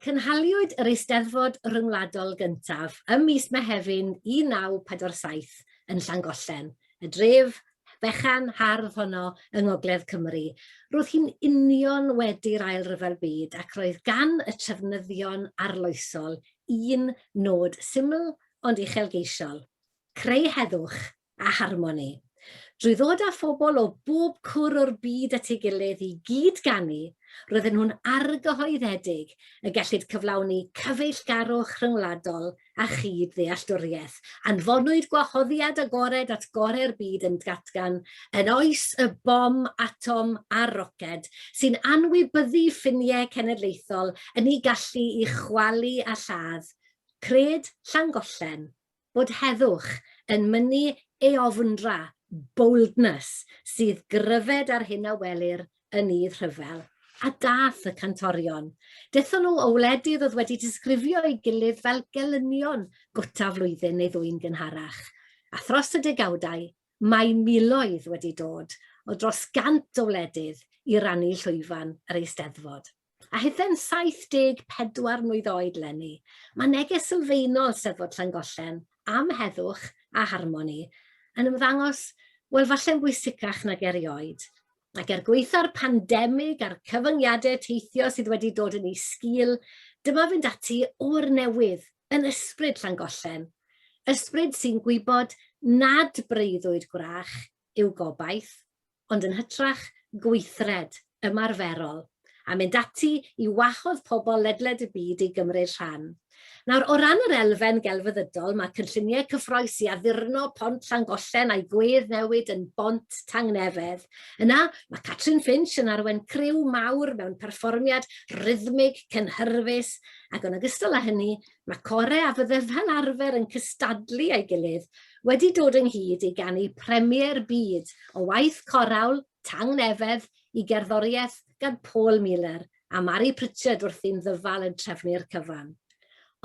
cynhaliwyd yr Eisteddfod Ryngwladol gyntaf ym mis Mehefin 1947 yn Llangollen, y dref fechan hardd honno yng Ngogledd Cymru. Roedd hi'n union wedi'r Ail Ryfel Byd ac roedd gan y trefnyddion arloesol un nod syml ond uchelgeisiol, creu heddwch a harmoni. Drwy ddod â phobl o bob cwr o'r byd at ei gilydd i gyd-ganu, roedden nhw'n argyhoeddedig y gellid cyflawni cyfeillgarwch rhyngwladol a chyd-ddealltwriaeth. Anfonwyd gwahoddiad agored at gorau'r byd yn datgan, yn oes y bom atom a'r roced, sy'n anwybyddu ffiniau cenedlaethol yn ei gallu i chwalu a lladd, cred Llangollen bod heddwch yn mynnu eofndra, boldness, sydd gryfed ar hyn a welir yn nydd rhyfel. A dath y cantorion. Dethon nhw o wledydd oedd wedi disgrifio ei gilydd fel gelynion gwta flwyddyn neu ddwy'n gynharach. A thros y degawdau, mae miloedd wedi dod o dros gant o wledydd i rannu llwyfan yr Eisteddfod. A hithau'n 74 mlwydd oed 'leni, mae neges sylfaenol Steddfod Llangollen am heddwch a harmoni yn ymddangos, wel, falle'n bwysicach nag erioed. Ac er gwaetha'r pandemig a'r cyfyngiadau teithio sydd wedi dod yn ei sgil, dyma fynd ati o'r newydd yn ysbryd Llangollen. Ysbryd sy'n gwybod nad breuddwyd gwrach yw gobaith, ond yn hytrach gweithred ymarferol, a mynd ati i wahodd pobl ledled y byd i gymryd rhan. Nawr, o ran yr elfen gelfyddydol, mae cynlluniau cyffroes i addurno Pont Llangollen a'i gwedd newid yn Bont Tangnefedd. Yna, mae Catrin Finch yn arwain criw mawr mewn perfformiad rhythmig cynhyrfus, ac yn ogystal â hynny, Mae corau a fydde fel arfer yn cystadlu â'i gilydd wedi dod ynghyd i ganu premier byd o waith corawl Tangnefedd i gerddoriaeth gan Paul Miller a Mari Pritchard wrthi'n ddyfal yn trefnu'r cyfan.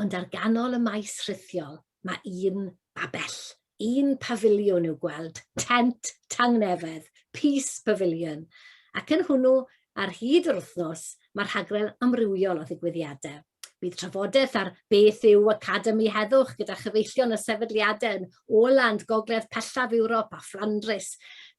Ond ar ganol y maes rhithiol mae un babell, un pafiliwn i'w gweld, Tent Tangnefedd, Peace Pavilion, ac yn hwnnw ar hyd yr wythnos mae rhaglen amrywiol o ddigwyddiadau. Bydd trafodaeth ar beth yw Academi Heddwch gyda chyfeillion y sefydliadau yn Åland, gogledd pellaf Ewrop a Fflandrys.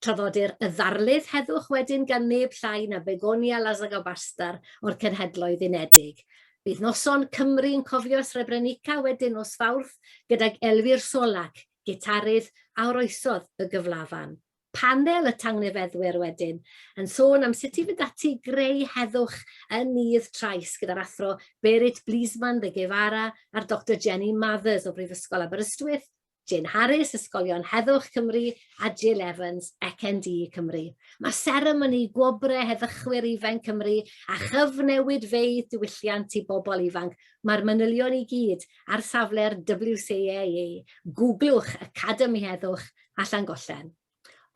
Traddodir y ddarlith heddwch wedyn gan neb llai na Begonia Lazagabastar o'r Cenhedloedd Unedig. Bydd noson Cymru'n cofio Srebrenica wedyn nos Fawrth gydag Elfir Solak, gitarydd a oroesodd y gyflafan. Panel y tangnefeddwyr wedyn yn sôn am sut i fynd ati i greu heddwch yn nydd trais gyda'r athro Berit Bliesmann de Guevara a'r Doctor Jenny Mathers o Brifysgol Aberystwyth, Jane Harris, Ysgolion Heddwch Cymru a Jill Evans, ECND Cymru. Mae seremoni gwobrau heddychwyr ifanc Cymru a chyfnewidfeydd diwylliant i bobl ifanc. Mae'r manylion i gyd ar safle'r WCAA. Googlwch Academi Heddwch a Llangollen.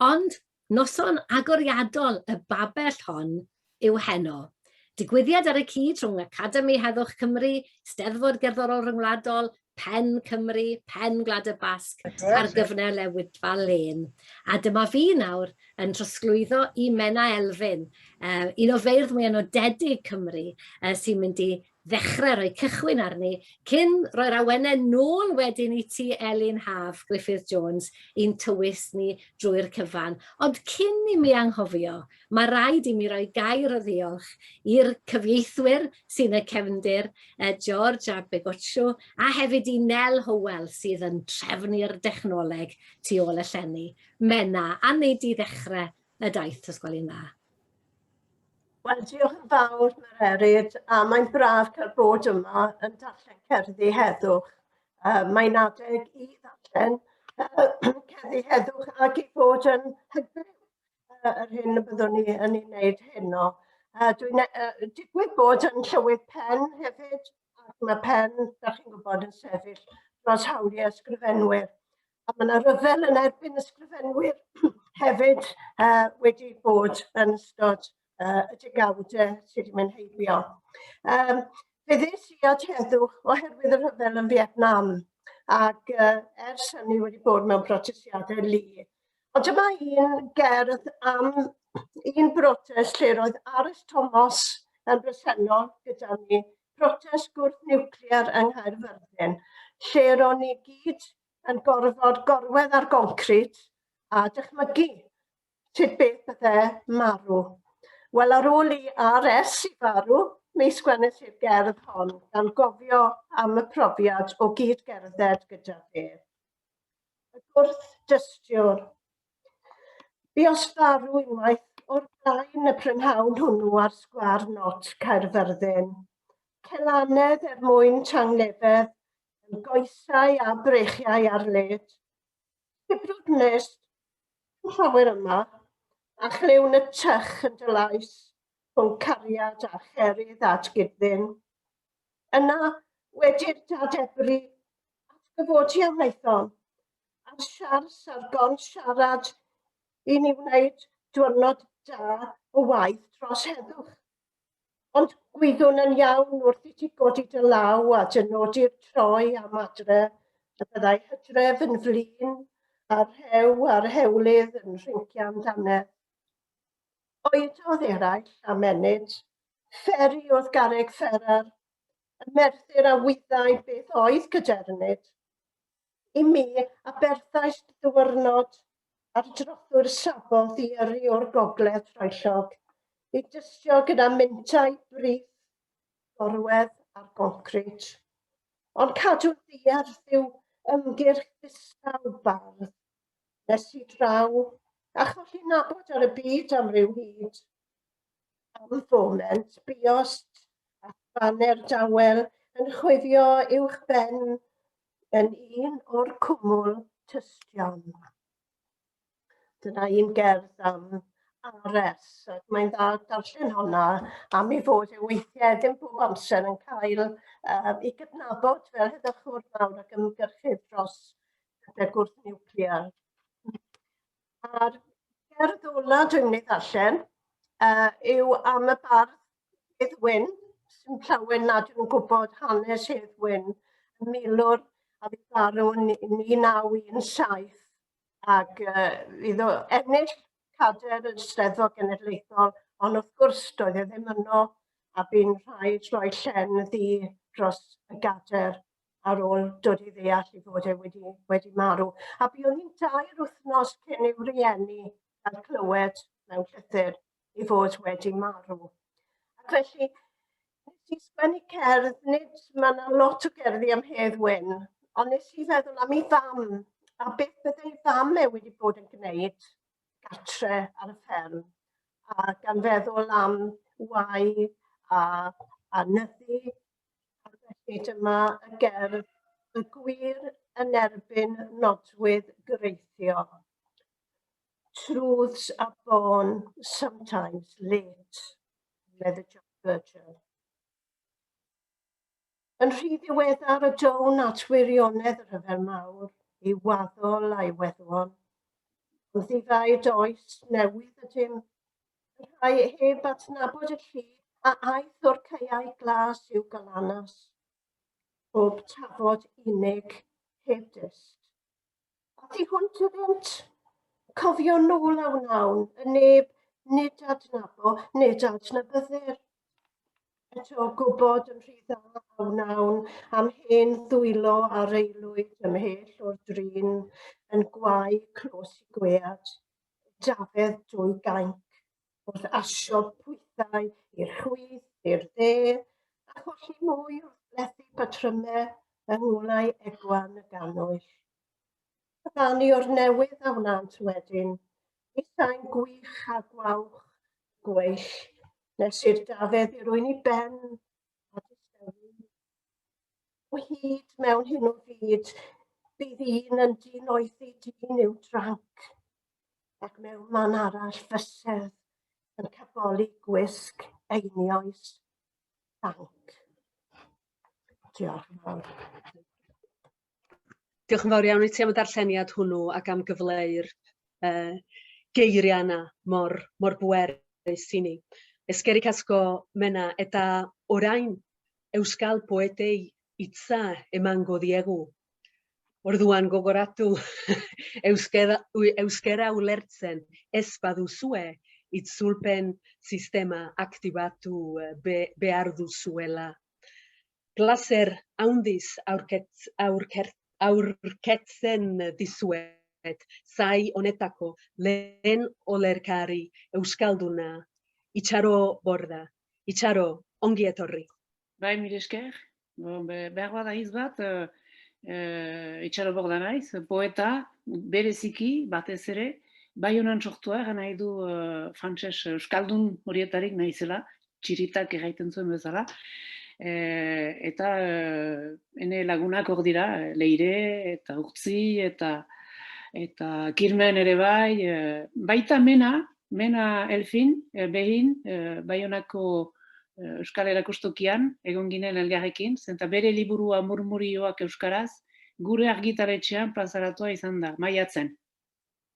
Ond noson agoriadol y babell hon yw heno. Digwyddiad ar y cyd rhwng Academi Heddwch Cymru, Steddfod Gerddorol Ryngwladol, Pen Cymru, Pen Gwlad y Basg a'r Gyfnewidfa Lên. A dyma fi nawr yn trosglwyddo i Menna Elfyn, un o feirdd mwyaf nodedig Cymru, sy'n mynd i ddechrau rhoi cychwyn arni, cyn roi'r awenau nôl wedyn i ti Elin Haf Griffith Jones i'n tywys ni drwy'r cyfan. Ond cyn i mi anghofio, mae rhaid i mi roi gair o ddiolch i'r cyfieithwyr sy'n y cefndir, George a Begotxu, a hefyd i Nel Howell sydd yn trefnu'r dechnoleg tu ôl y llenni. Menna, a wnei di ddechrau y daith os gweli'n dda? Wel, diolch yn fawr, Mererid, a mae'n braf cael bod yma yn darllen cerddi heddwch. Uh, mae'n adeg i ddarllen uh, cerddi heddwch ac i fod yn hyglyw uh, yr hyn y byddwn ni yn ei wneud heno. Uh, dwi'n uh, digwydd bod yn llywydd pen hefyd, ac mae pen, da chi'n gwybod, yn sefyll dros hawliau ysgrifenwyr. A mae yna ryfel yn erbyn ysgrifenwyr hefyd uh, wedi bod yn ystod uh, y degawdau sydd wedi mynd heibio. Um, fe ddes i at heddwch oherwydd y rhyfel yn Vietnam ac uh, ers hynny wedi bod mewn protestiadau lu. Ond dyma un gerdd am un brotest lle roedd Aris Thomas yn bresennol gyda ni. protest gwrth-niwclear yng Nghaerfyrddin, lle ro'n ni gyd yn gorfod gorwedd ar goncrit a dychmygu sut beth bydde marw. Wel, ar ôl i RS i farw, mi sgwennes i'r gerdd hon, gan gofio am y profiad o gyd-gerdded gyda fe. Y gwrth-dystiwr. Buos farw unwaith o'r blaen y prynhawn hwnnw ar sgwâr Not Caerfyrddin. Celanedd er mwyn tangnefedd, yn goesau a breichiau ar led. Sibrwd wnes llawer yma, a chlywn y tych yn dy lais rhwng cariad a cherydd at gyddyn. Yna, wedi'r dadebru, atgyfodi a wnaethom, a'r siars a'r gorn siarad i ni wneud diwrnod da o waith dros heddwch. Ond gwyddwn yn iawn wrth i ti godi dy law a dynodi'r troi am adre y byddai hydref yn flin a'r rhew a'r hewlydd yn rhincian dannedd. Oedodd eraill am ennyd, fferi wrth garreg Fferar, y merthyr a wyddai beth oedd cadernid. I mi, aberthais ddiwrnod ar drothwy'r Saboth i yrru o'r gogledd troellog i dystio gyda mintai brith gorwedd ar goncrit. Ond cadw ddiarth yw ymgyrch ddistaw bardd. Nes i draw a cholli nabod ar y byd am ryw hyd. Am foment, buost a baner dawel yn chwifio uwch ben yn un o'r cwmwl tystion. Dyna un gerdd am RS, ac mae'n dda darllen honna am ei fod e weithiau ddim bob amser yn cael ei gydnabod fel heddychwr mawr ac ymgyrchydd dros y gwrth-niwclear. A'r gerdd ola dwi'n mynd i ddarllen yw am y bardd Hedd Wyn, sy'n llawen nad yw'n gwybod hanes Hedd Wyn, y milwr a fu farw yn 1917 ac iddo ennill cadair y Steddfod Genedlaethol, ond wrth gwrs doedd e ddim yno a bu'n rhaid rhoi llen ddu dros y gadair ar ôl dod i ddeall ei fod e wedi marw. A buon ni'n dair wythnos cyn i'w rieni gael clywed mewn llythyr ei fod wedi marw. Ac felly, nes i sgwennu cerdd, nid, mae yna lot o gerddi am Hedd Wyn, ond nes i feddwl am ei fam, a beth bydde ei fam e wedi bod yn gwneud gartre ar y fferm, a gan feddwl am wau a nyddu, ac felly dyma y gerdd Y Gwir yn erbyn nodwydd greithio. Truths are born sometimes late, medde John Birchall. Yn rhy ddiweddar y down at wirionedd y rhyfel mawr, ei waddol a'i weddwon. Ond ddifaid oes newydd ydym, y rhai heb adnabod y llu a aeth o'r caeau glas i'w galanas. Pob tafod unig heb dyst. A thu hwnt iddynt, cofio nôl a wnawn, y neb nid adnabo, nid adnabyddir. Eto gwybod yn rhy dda a wnawn am hen ddwylo a reilwyd ymhell o'r drin yn gwau clos i gwead, dafedd dwy gainc, wrth asio pwythau i'r chwith, i'r dde, a cholli mwy wrth blethu patrymau yng ngolau egwan y gannwyll. Cyfanu o'r newydd a wnânt wedyn, i sain gwych a gwawch gweill, nes i'r dafedd i rwy'n i ben a distewi. O hyd mewn hyn o fyd, bydd un yn dinoethi dyn i'w dranc, ac mewn man arall fysedd yn caboli gwisg einioes banc. Diolch yn fawr. Diolch yn fawr iawn i ti am y darlleniad hwnnw ac am gyfleu'r geiriau yna mor, mor bwerus i ni. Eskerrik asko Mena eta orain euskal poetei hitza emango diegu. Orduan gogoratu euskera, euskera ulertzen ez baduzue itzulpen sistema aktibatu be, behar duzuela. Plazer haundiz aurkezten dizuet zai honetako lehen olerkari euskalduna, Itxaro Borda. Itxaro, ongi etorri. Bai, mila esker. Bon, behar bada hitz bat, Itxaro Borda naiz, poeta, bereziki, batez ere, Baionan sortua, egan nahi du frantses euskaldun horietarik naizela, txiritak erraiten zuen bezala. Eta ene lagunak hor dira, Leire eta Urtzi eta Kirmen ere bai, baita Mena Elfin, behin, Baionako Euskal Erakustokian, egon ginen elgarrekin, zenta bere liburua Murmurioak euskaraz, gure argitaletxean plazaratua izan da, maiatzen.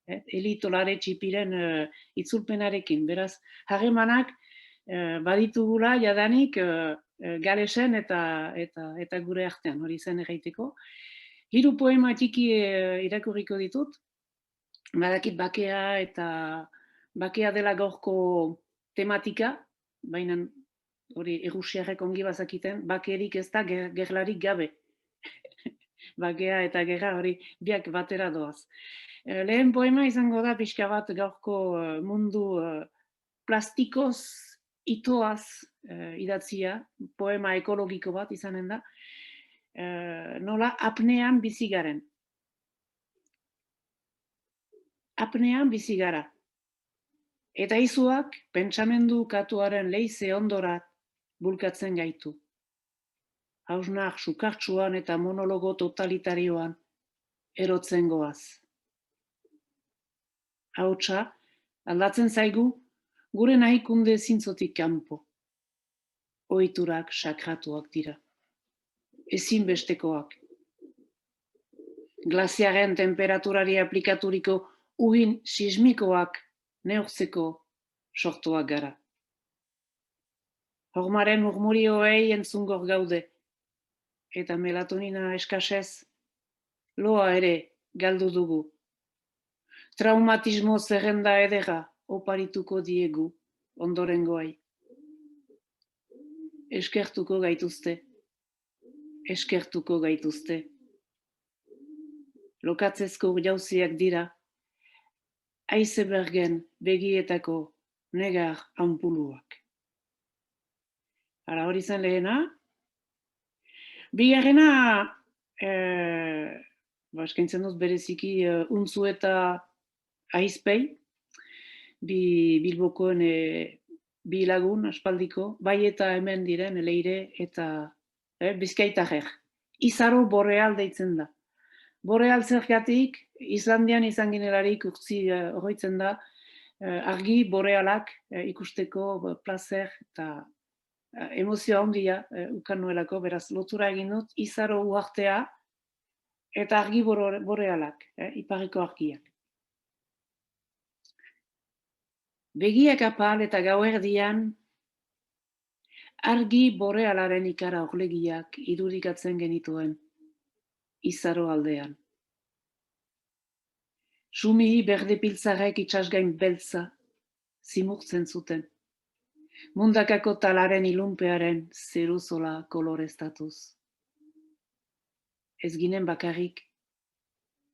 Eli Tolare Txipiren itzulpenarekin, beraz, harremanak baditugula jadanik Galesen eta gure artean, hori zen erraiteko. 3 poema txiki irakurriko ditut, badakit bakea eta bakea dela gaurko tematika, baina hori errusiarrek ongi bazakiten, bakerik ez da gerlarik gabe. Bakea eta gerra hori biak batera doaz. Lehen poema izango da pixka bat gaurko mundu plastikoz itoaz idatzia, poema ekologiko bat izanen da, nola apnean bizi garen. Apnean bizi gara. Eta izuak pentsamendu katuaren leize ondorat bulkatzen gaitu. Hausnar sukartsuan eta monologo totalitarioan erotzen goaz. Ahotsa aldatzen zaigu gure nahikunde zintzotik kanpo. Ohiturak sakratuak dira. Ezinbestekoak. Glaziaren temperaturari aplikaturiko uhin sismikoak neurtzeko sortuak gara. Hormaren murmurioei entzungor gaude, eta melatonina eskasez, loa ere galdu dugu. Traumatismo zerrenda ederra oparituko diegu ondorengoei. Eskertuko gaituzte, eskertuko gaituzte. Lokatzezko jauziak dira, icebergen begietako negar anpuluak. Hala, hori zen lehena. Bigarrena, eskaintzen dut bereziki Untzu eta Ahizpei, bi Bilbokoen bi lagun aspaldiko, bai eta hemen diren Leire eta Bizkaitarrer. Izaro Boreal deitzen da. Boreal zergatik, Islandian izan ginelarik Urtzi oroitzen da, argi borealak ikusteko plazer eta emozio handia ukan nuelako, beraz lotura egin dut, Izaro uhartea eta argi borealak, iparreko argiak. Begiak apal eta gauerdian argi borealaren ikara orlegiak irudikatzen genituen Izaro aldean. Sumi berde piltzarrek itsasgain beltza zimurtzen zuten. Mundakako talaren ilunpearen zeruzola koloreztatuz. Ez ginen bakarrik,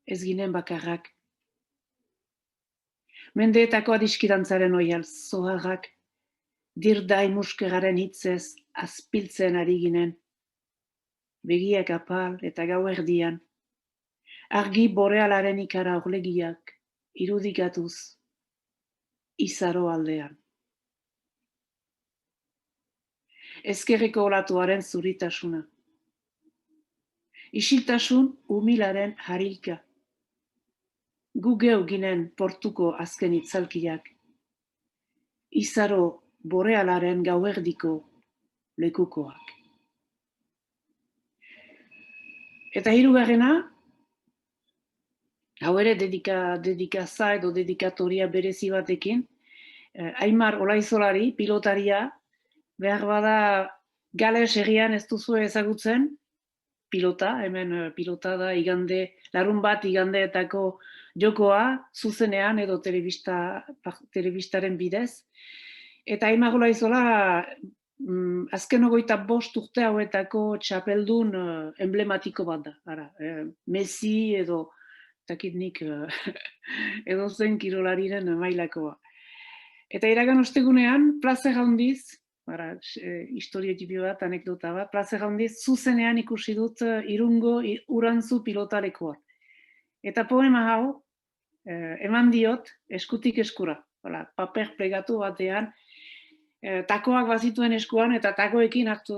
ez ginen bakarrak. Mendeetako adiskidantzaren oihal zoharrak, dirdai muskeraren hitzez azpiltzen ari ginen. Begiak apal eta gauerdian, argi borealaren ikara orlegiak irudikatuz Izaro aldean. Ezkerreko olatuaren zuritasuna. Isiltasun umilaren harilka. Gu geu ginen portuko azken itzalkiak. Izaro borealaren gauerdiko lekukoak. Eta hirugarrena, hau ere dedikaza edo dedikatoria berezi batekin, Aimar Olaizolari, pilotaria, behar bada Gales herrian ez duzue ezagutzen, pilota, hemen pilota da igande, larun bat igandeetako jokoa, zuzenean edo telebistaren bidez. Eta Aimar Olaizola Azken 25 urte hauetako txapeldun emblematiko bat da. Ara, Messi edo, dakit nik, edo zen kirolarien mailakoa. Eta iragan ostegunean, plazer handiz, ara, historia txipi bat, anekdota bat, plazer handiz, zuzenean ikusi dut Irungo Urantzu pilotalekua. Eta poema hau, eman diot eskutik eskura. Hola, paper plegatu batean, takoak bazituen eskuan eta takoekin hartu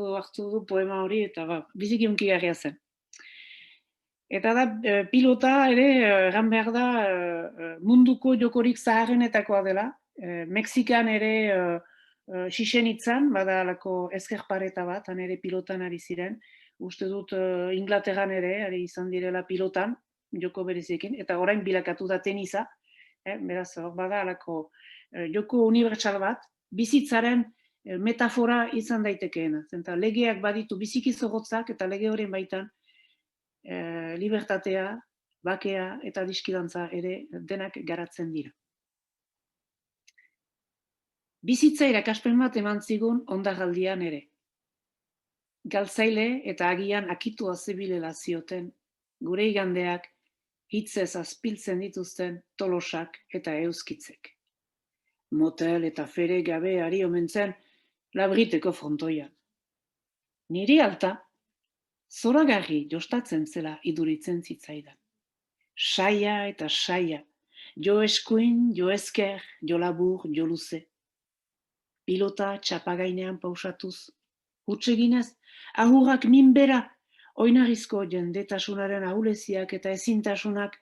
du poema hori eta ba, biziki hunkigarria zen. Eta da, pilota ere, erran behar da, munduko jokorik zaharrenetakoa dela. Mexikan ere Chichen Itzan, bada halako ezker pareta bat, han ere pilotan ari ziren. Uste dut Inglaterran ere, ari izan direla pilotan, joko bereziekin, eta orain bilakatu da tenisa, beraz, hor bada halako joko unibertsal bat, bizitzaren metafora izan daitekeena. Zenta legeak baditu biziki zorrotzak eta lege horien baitan libertatea, bakea eta diskidantza ere denak garatzen dira. Bizitza irakaspen bat eman zigun hondarraldian ere. Galtzaile eta agian akitua zebilela zioten gure igandeak hitzez azpiltzen dituzten Tolosak eta Euskitzek. Motel eta fere gabe ari omen zen Labriteko frontoian. Niri alta, zoragarri jostatzen zela iduritzen zitzaidan. Saia eta saia, jo eskuin, jo ezker, jo labur, jo luze. Pilota txapagainean pausatuz, huts eginez, ahurrak minbera, oinarrizko jendetasunaren ahuleziak eta ezintasunak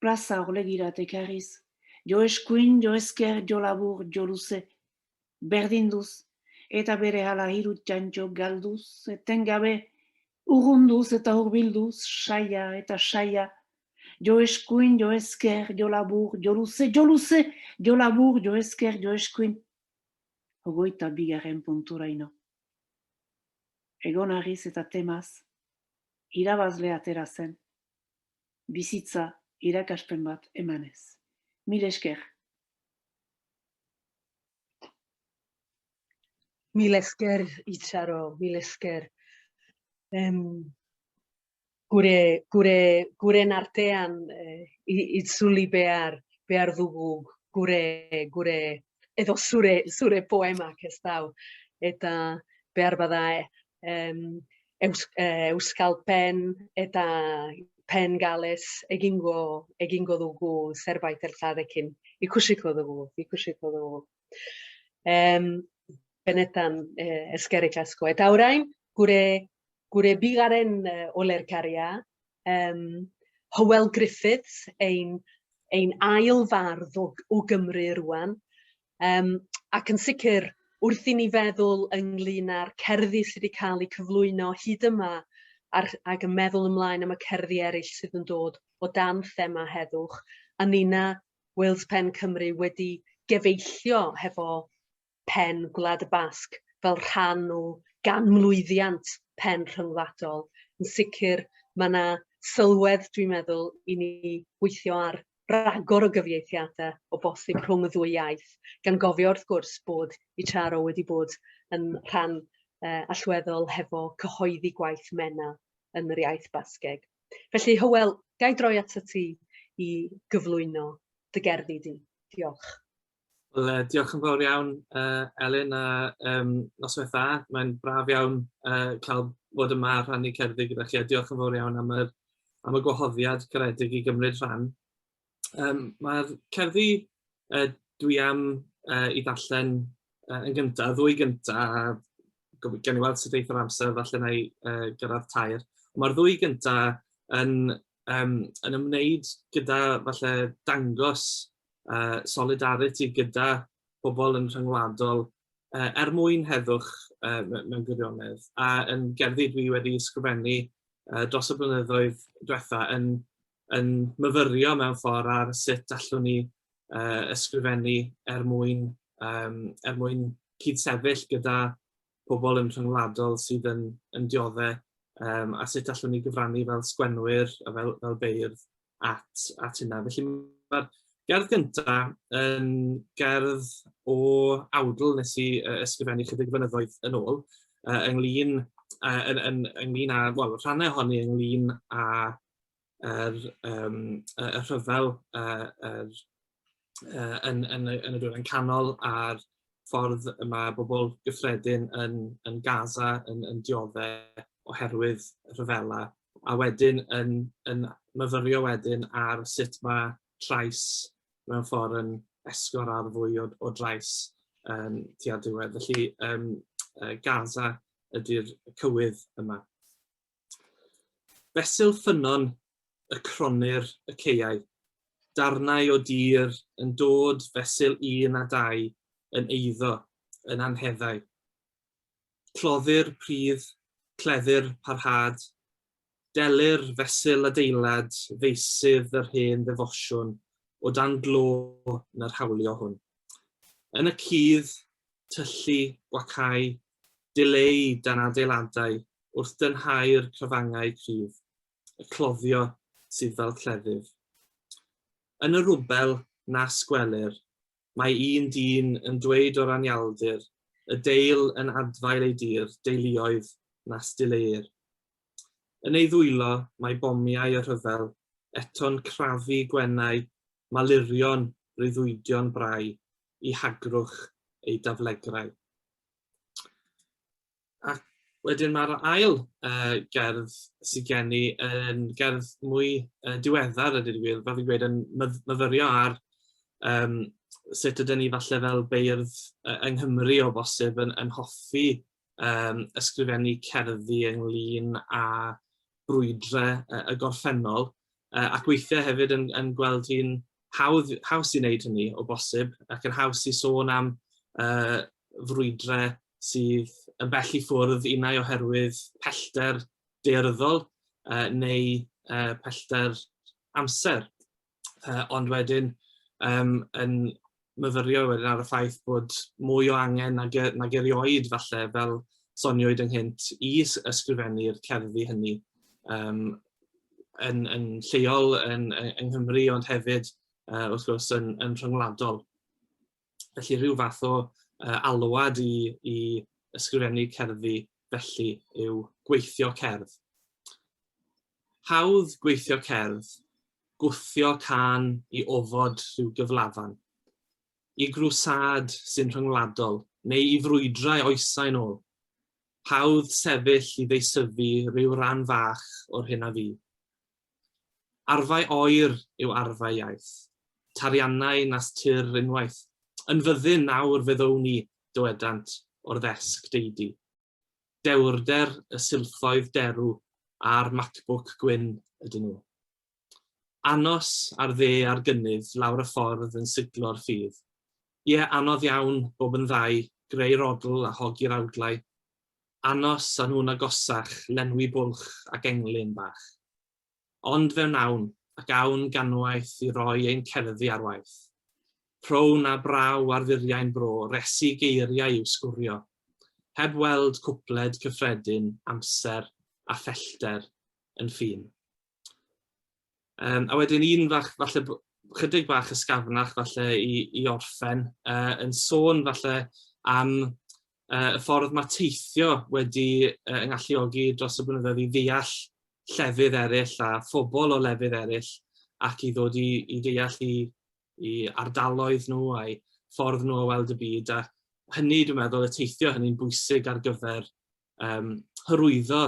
plaza orlegirat ekarriz, jo eskuin, jo ezker, jo labur, jo luze, berdinduz, eta bere hala hiru txantxo galduz, etengabe, urrunduz eta hurbilduz, saia eta saia, jo eskuin, jo ezker, jo labur, jo luze, jo luze, jo labur, jo ezker, jo eskuin, 22. punturaino. Egon argiz eta temaz, irabazle atera zen, bizitza irakaspen bat emanez. Mil esker. Mil esker, Itxaro, mil esker. Guren artean itzuli behar dugu gure edo zure poemak, ez dau. Eta behar bada Euskal Pen eta Pen Gales egingo dugu zerbait elkarrekin. Ikusiko dugu, ikusiko dugu. Benetan eskerrik asko. Eta orain gure bigarren olerkaria, Hywel Griffiths, ein ail fardd o Gymru rwan. Ac yn sicr, wrth i ni feddwl ynglyn â'r cerddi sydd wedi cael eu cyflwyno hyd yma ac yn meddwl ymlaen am y cerddi eraill sydd yn dod o dan thema heddwch, a nina Wales Pen Cymru wedi gefeillio hefo Pen Gwlad y Basg fel rhan o ganmlwyddiant Pen Rhyngwladol. Yn sicr, mae yna sylwedd, dwi'n meddwl, i ni weithio ar ragor o gyfieithiadau o bosib rhwng y ddwy iaith, gan gofio wrth gwrs bod Itxaro wedi bod yn rhan allweddol hefo cyhoeddi gwaith Menna yn yr iaith Basgeg. Felly, Hywel, ga i droi atat ti i gyflwyno dy gerddi di? Diolch. Wel, diolch yn fawr iawn, Elin, a noswaith dda. Mae'n braf iawn cael bod yma a rhannu cerddi gyda chi, a diolch yn fawr iawn am y gwahoddiad caredig i gymryd rhan. Mae'r cerddi dwi am i ddarllen yn gyntaf, y ddwy gyntaf, a gawn ni weld sut eith yr amser, falle na i gyrraedd tair. Mae'r ddwy gyntaf yn ymwneud gyda falle dangos solidarity gyda pobl yn rhyngwladol er mwyn heddwch mewn gwirionedd. A yn gerddi dwi wedi ysgrifennu dros y blynyddoedd diwetha yn myfyrio mewn ffordd ar sut allwn ni ysgrifennu er mwyn cyd-sefyll gyda pobl yn rhyngwladol sydd yn dioddef, a sut allwn ni gyfrannu fel sgwenwyr a fel beirdd at hynna. Felly mae'r Gerdd gynta yn gerdd o awdl nes i ysgrifennu chydig flynyddoedd yn ôl, ynglyn, yn, yn, ynglyn â, wel, rhannau ohoni ynglyn â yr, um, y, y rhyfel yr, yn, yn, y, yn y Dwyrain Canol a'r ffordd y mae bobl gyffredin yn, yn Gaza yn, yn dioddef oherwydd rhyfela, a wedyn yn, yn myfyrio wedyn ar sut mae trais mewn ffordd yn esgor ar fwy o, o drais um, tua'r diwedd. Felly um, Gaza ydy'r cywydd yma. Fesul ffynnon y cronir y caeau, darnau o dir yn dod fesul un a dau yn eiddo, yn anheddau. Cloddir pridd, cleddir parhad, delir fesul adeilad feysydd yr hen ddefosiwn o dan glo yn yr hawlio hwn. Yn y cudd, tyllu, gwacau, dileu dan adeiladau wrth dynhau'r crafangau cryf, y cloddio sydd fel cleddyf. Yn y rwbel nas gwelir, mae un dyn yn dweud o'r anialdir, y deil yn adfail ei dir, deuluoedd nas dileuir. Yn ei ddwylo mae bomiau y rhyfel, eto'n crafu gwenau, malurion, breuddwydion brau, i hagrwch ei daflegrau. Ac wedyn mae'r ail uh, gerdd sydd gen i yn gerdd mwy uh, diweddar, a dweud y gwir, fel fi'n gweud, yn myfyrio ar um, sut ydyn ni falle fel beirdd uh, yng Nghymru o bosib yn, yn hoffi um, ysgrifennu cerddi ynglyn â brwydrau uh, y gorffennol, uh, ac weithiau hefyd yn, yn gweld hi'n hawdd, haws i wneud hynny o bosib, ac yn haws i sôn am uh, frwydrau sydd yn bell i ffwrdd unai oherwydd pellter daearyddol uh, neu uh, pellter amser. Uh, ond wedyn um, yn myfyrio wedyn ar y ffaith bod mwy o angen nag, e, nag erioed falle fel soniwyd ynghynt i ysgrifennu'r cerddi hynny um, yn, yn lleol yn, yng Nghymru ond hefyd uh, wrth gwrs yn, yn rhyngwladol. Felly rhyw fath o uh, alwad i, i ysgrifennu cerddi felly yw gweithio cerdd. Hawdd gweithio cerdd, gwthio cân i ofod rhyw gyflafan, i grwsâd sy'n rhyngwladol neu i frwydrau oesau'n ôl. Hawdd sefyll i ddeisyfu rhyw ran fach o'r hyn a fu. Arfau oer yw arfau iaith, tariannau nas tir unwaith. Yn fyddin nawr fe ddown ni, dywedant, o'r ddesg deidi. Dewrder y silffoedd derw a'r Macbook gwyn ydyn nhw. Anos ar dde ar gynnydd lawr y ffordd yn siglo'r ffydd. Ie, anodd iawn, bob yn ddau, greu'r odl a hogi'r awdlau. Anos a nhw'n agosach, lenwi bwlch ac englyn bach. Ond fe wnawn, ac awn ganwaith i roi ein cerddi ar waith. Prown a braw ar furiau'n bro, resi geiriau i'w sgwrio. Heb weld cwpled cyffredin, amser a phellter yn ffin. Um, a wedyn un fach, falle, chydig bach ysgafnach falle i, i orffen, uh, yn sôn falle am uh, y ffordd mae teithio wedi uh, yngalluogi dros y blynyddoedd i ddeall llefydd eraill a phobl o lefydd eraill ac i ddod i, i ddeall i, i ardaloedd nhw a'i ffordd nhw o weld y byd a hynny dwi'n meddwl y teithio hynny'n bwysig ar gyfer um, hyrwyddo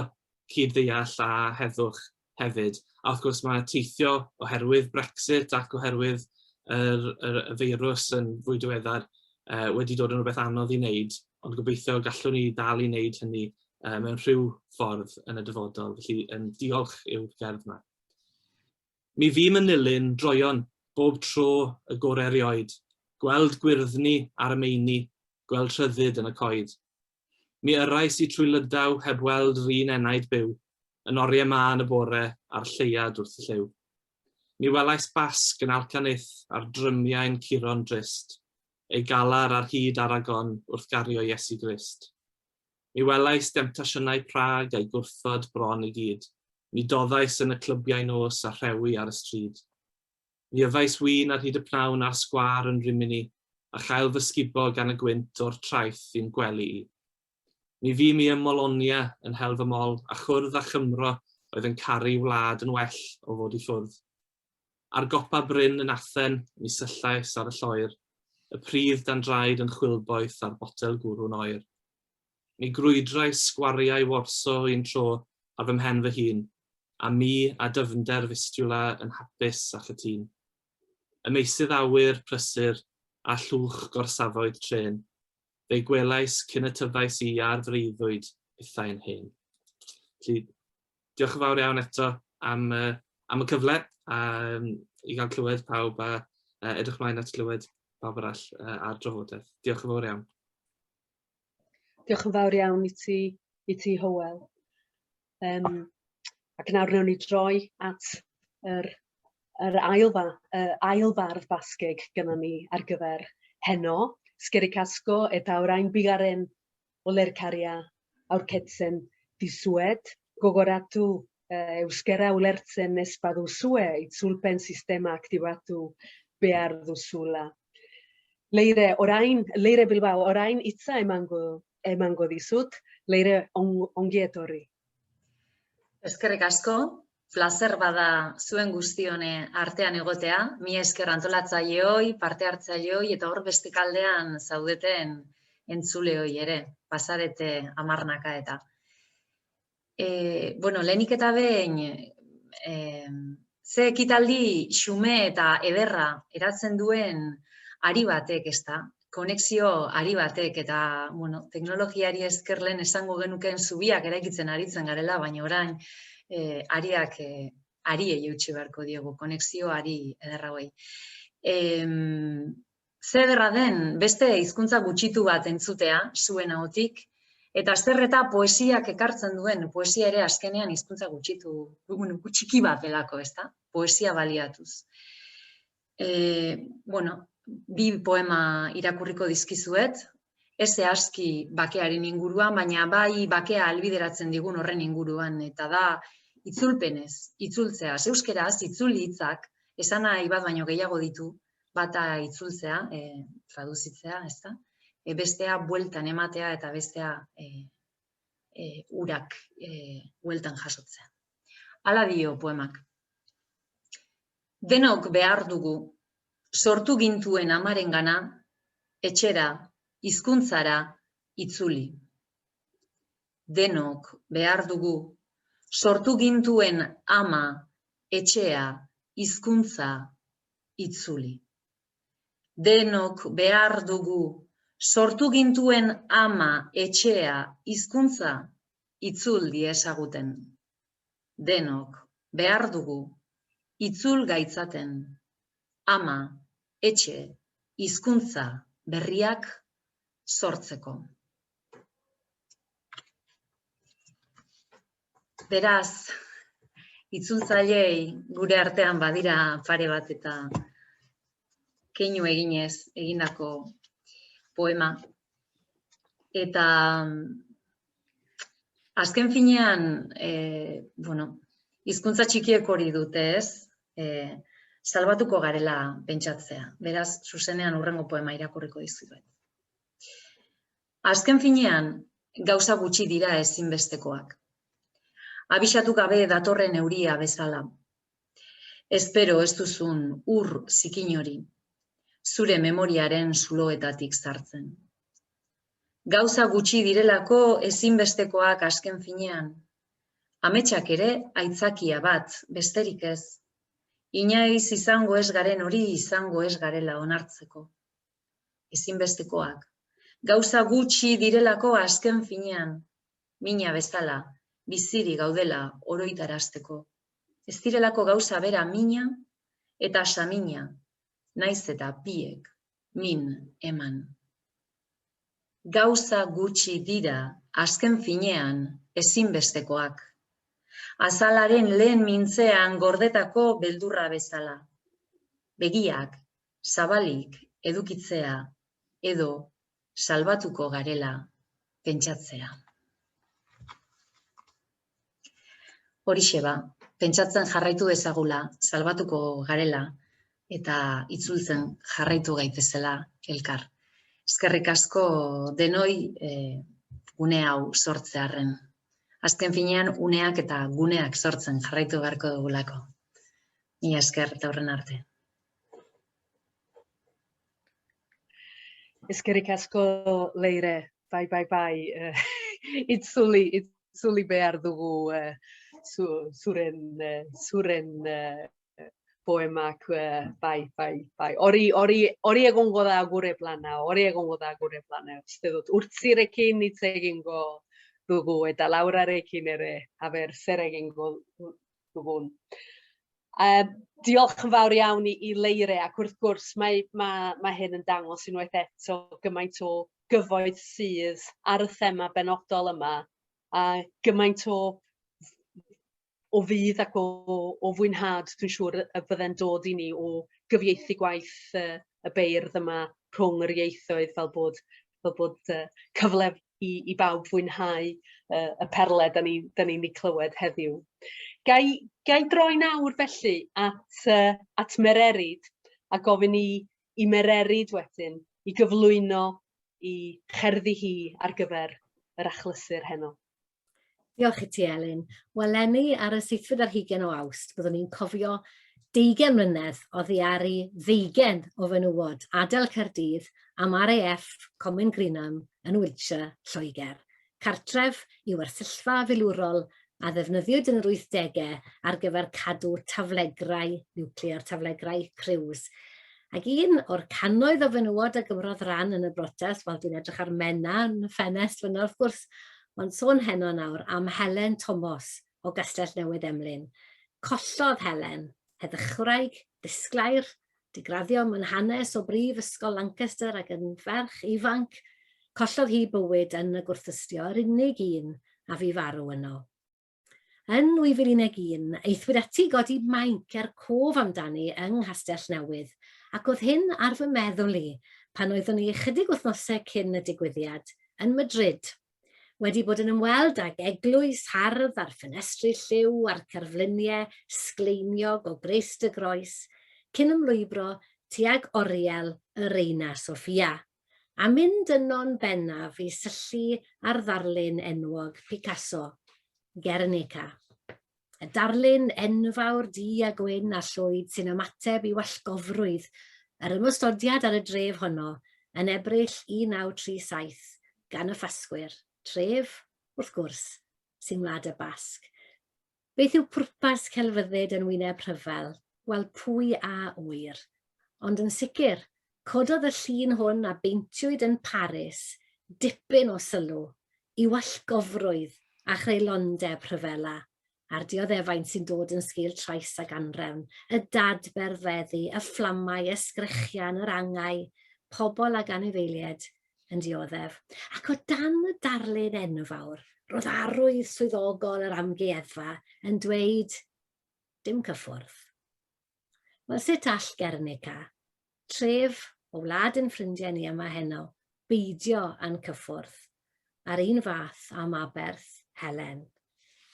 cyd-ddeall a heddwch hefyd. A wrth gwrs mae teithio oherwydd Brexit ac oherwydd yr, yr, y feirws yn fwy diweddar uh, wedi dod yn rhywbeth anodd i wneud, ond gobeithio gallwn ni dal i wneud hynny uh, mewn rhyw ffordd yn y dyfodol. Felly, um, diolch yw'r gerdd yma. Mi fûm yn nilyn droeon bob tro y gore erioed, gweld gwyrddni ar y meini, gweld rhyddid yn y coed. Mi yrrais i trwy Lydaw heb weld 'run enaid byw, yn oriau mân y bore a'r lleuad wrth y llyw. Mi welais Basg yn Alcanith a'r drymiau'n curo'n drist, ei galar ar hyd Aragon wrth gario Iesu Grist. Mi welais demtasiynau Prag a'i gwrthod bron i gyd, mi doddais yn y clybiau nos a rhewi ar y stryd. Mi yfais win ar hyd y pnawn ar sgwâr yn Rimini, a chael fy sgubo gan y gwynt o'r traeth i'm gwely i. Mi fûm i ym Mologna yn hel fy mol, a chwrdd â Chymro oedd yn caru wlad yn well o fod i ffwrdd. Ar gopa bryn yn Athen, mi syllais ar y lloer, y pridd dan draed yn chwilboeth a'r botel gwrw'n oer. Mi grwydrais sgwariau Warsaw un tro ar fy mhen fy hun, a mi a dyfnder Vistula yn hapus a chytûn. Y meysydd awyr prysur a llwch gorsafoedd trên, fe'i gwelais cyn y tyfais i ar freuddwyd hithau'n hen. Felly, diolch yn fawr iawn eto am, uh, am y cyfle a, um, i gael clywed pawb a uh, edrych mlaen at glywed pawb arall uh, ar drafodaeth. Diolch yn fawr iawn. Diolch yn fawr iawn i ti, i ti Hywel. Um, ac nawr wnawn ni droi at yr, yr ail, fa, uh, ail fardd Basgeg gyda ni ar gyfer heno. Eskerrik asko eta orain bigarren olerkaria aurkezten dizuet. Gogoratu uh, euskera ulertzen ez baduzue itzulpen sistema aktibatu behar duzula. Leire, orain, Leire Bilbao, orain hitza emango, emango dizut. Leire, on, ongi etorri. Eskerrik asko, plazer bada zuen guztion artean egotea. Mi esker antolatzaileoi, parte hartzaileoi eta hor beste kaldean zaudeten entzuleoi ere, pasarete hamarnaka eta. E, bueno, lehenik eta behin, e, ze ekitaldi xume eta ederra eratzen duen ari batek, ezta? Konexio ari batek eta, bueno, teknologiari esker lehen esango genukeen zubiak eraikitzen aritzen garela, baina orain e, ariak e, ariei eutsi beharko diogu, konexio ari ederra hauei. E, ze ederra den beste hizkuntza gutxitu bat entzutea zuen ahotik, eta zer eta poesiak ekartzen duen, poesia ere azkenean hizkuntza gutxitu, bueno, txiki bat delako, ezta? Poesia baliatuz. E, bueno, bi poema irakurriko dizkizuet, ez zehazki bakearen inguruan, baina bai bakea ahalbideratzen digun horren inguruan, eta da itzulpenez, itzultzea, euskeraz itzuli hitzak esanahi bat baino gehiago ditu, bata itzultzea, e, traduzitzea, ezta? E, bestea bueltan ematea eta bestea e, e, urak e, bueltan jasotzea. Hala dio poemak. Denok behar dugu, sortu gintuen amarengana, etxera, hizkuntzara itzuli. Denok behar dugu, sortu gintuen ama, etxea, hizkuntza itzuli. Denok behar dugu, sortu gintuen ama, etxea, hizkuntza itzul diezaguten. Denok behar dugu, itzul gaitzaten, ama, etxe, hizkuntza berriak sortzeko. Beraz, itzultzaileei gure artean badira pare bat eta keinu eginez egindako poema. Eta azken finean, e, bueno, hizkuntza txikiek hori dute, ez? E, salbatuko garela pentsatzea. Beraz, zuzenean hurrengo poema irakurriko dizuet. Azken finean, gauza gutxi dira ezinbestekoak. Abisatu gabe datorren euria bezala. Espero ez duzun ur zikin hori, zure memoriaren zuloetatik sartzen. Gauza gutxi direlako ezinbestekoak azken finean. Ametsak ere aitzakia bat, besterik ez. Inaiz izango ez garen hori izango ez garela onartzeko. Ezinbestekoak. Gauza gutxi direlako azken finean, mina bezala, bizirik gaudela oroitarazteko. Ez direlako gauza bera mina eta samina, nahiz eta biek min eman. Gauza gutxi dira azken finean ezinbestekoak. Azalaren lehen mintzean gordetako beldurra bezala. Begiak zabalik edukitzea edo salbatuko garela pentsatzea. Horixe ba, pentsatzen jarraitu dezagula, salbatuko garela, Eta itzultzen jarraitu gaitezela elkar. Eskerrik asko denoi e, gune hau sortzearren. Azken finean uneak eta guneak sortzen jarraitu beharko dugulako. Mila esker eta hurren arte. Eskerrik asko Leire, bai, bai, bai, eh, itzuli, itzuli behar dugu eh, zu, zuren, eh, zuren eh, poemak, eh, bai, bai, bai. Hori, hori, hori egongo da gure plana, hori egongo da gure plana, uste dut. Urtzirekin hitz egingo dugu eta Laurarekin ere, a ber, zer egingo dugun. Diolch yn fawr iawn i, i Leire ac wrth gwrs mae, mae, mae hyn yn dangos unwaith eto gymaint o gyfoeth sydd ar y thema benodol yma a gymaint o o fudd ac o, o fwynhad dwi'n siŵr y bydde'n dod i ni o gyfieithu gwaith uh, y beirdd yma rhwng yr ieithoedd fel bod, fel bod uh, cyfle i, i bawb fwynhau uh, y perle da ni'n ni, ni ei clywed heddiw. Gai, gai droi nawr felly at, uh, at Mererid a gofyn i, i Mererid wedyn i gyflwyno i cherddi hi ar gyfer yr achlysur heno. Diolch i ti, Elin. Wel, eleni ar y seithfed ar hugain o Awst, byddwn ni'n cofio deugain mlynedd oddi ar i ddeugain o fenywod adael Caerdydd am RAF Comin Greenham yn Wiltshire, Lloegr. Cartref i wersyllfa filwrol a ddefnyddiwyd yn yr wythdegau ar gyfer cadw taflegrau niwclear, taflegrau Cruise. Ac un o'r cannoedd o fenywod a gymrodd ran yn y brotest, wel dwi'n edrych ar Menna yn y ffenest fyna wrth gwrs, ond sôn heno nawr am Helen Tomos o Gastell Newydd Emlyn. Collodd Helen, heddychwraig, ddisglair, digraddio mewn hanes o Brif Ysgol Lancaster ac yn ferch ifanc, collodd hi bywyd yn y gwrthystio, yr unig un a fu farw yno. Yn 2011, aethwyd ati i godi mainc er cof amdani yng Nghastell Newydd, ac oedd hyn ar fy meddwl i pan oeddwn i ychydig wythnosau cyn y digwyddiad, yn Madrid, wedi bod yn ymweld ag eglwys hardd a'r ffenestri lliw a'r cerfluniau sgleiniog o Grist y Groes, cyn ymlwybro tuag oriel y Reina Sofia. a mynd yno'n bennaf i syllu ar ddarlun enwog Picasso, Guernica. Y darlun enfawr du a gwyn a llwyd sy'n ymateb i wallgofrwydd yr ymosodiad ar y dref honno yn Ebrill 1937 gan y ffasgwyr, tref, wrth gwrs, sy'n wlad y Basg. Beth yw pwrpas celfyddyd yn wyneb rhyfel? Wel, pwy a ŵyr? Ond yn sicr, cododd y llun hwn a beintiwyd yn Paris dipyn o sylw i wallgofrwydd a chreulondeb rhyfela, a'r dioddefaint sy'n dod yn sgil trais ac anrefn, y dadberfeddu, y fflamau, y sgrechian, yr angau, pobl ag anifeiliaid yn dioddef, ac o dan y darlun enfawr, roedd arwydd swyddogol yr amgueddfa yn dweud, dim cyffwrdd. Wel, sut all Guernica, tref o wlad yn ffrindiau ni yma heno, beidio â'n cyffwrdd, a'r un fath am aberth Helen?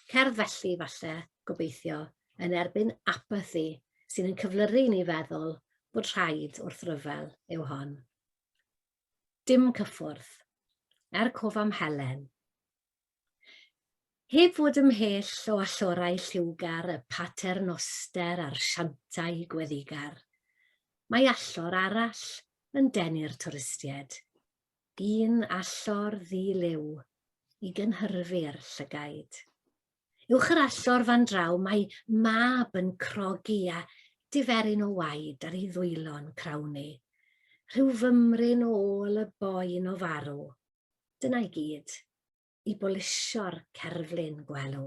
Cerdd felly, falle, gobeithio, yn erbyn apathi sy'n yn cyflyru i ni feddwl bod rhaid wrth ryfel yw hon. Dim cyffwrdd. Er cof am Helen. Heb fod ymhell o allorau lliwgar y paternoster a'r siantau gweddigar, mae allor arall yn denu'r twristiaid. Un allor ddi-liw i gynhyrfu'r llygaid. Uwch yr allor fan draw mae mab yn crogi a diferyn o waed ar ei ddwylo'n crawnu. Rhyw fymryn o ôl y boen o farw. Dyna i gyd. I bolisio'r cerflun gwelw.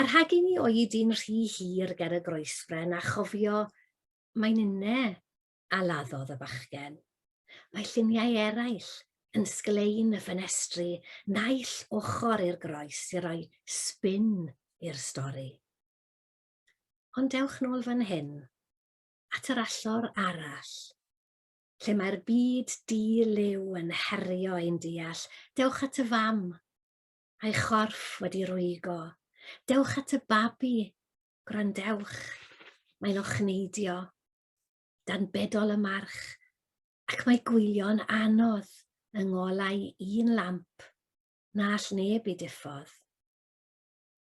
A rhag i ni oedi'n rhy hir ger y groesbren a chofio mae'n une a laddodd y bachgen. Mae lluniau eraill yn sglein y ffenestri naill ochr i'r groes i roi sbin i'r stori. Ond dewch nôl fan hyn, at yr allor arall, lle mae'r byd di-liw yn herio ein deall. Dewch at y fam, a'i chorff wedi rwygo. Dewch at y babi, gwrandewch, mae'n ochneidio. dan bedol y march, ac mae gwylio'n anodd yng ngolau un lamp na all neb ei diffodd.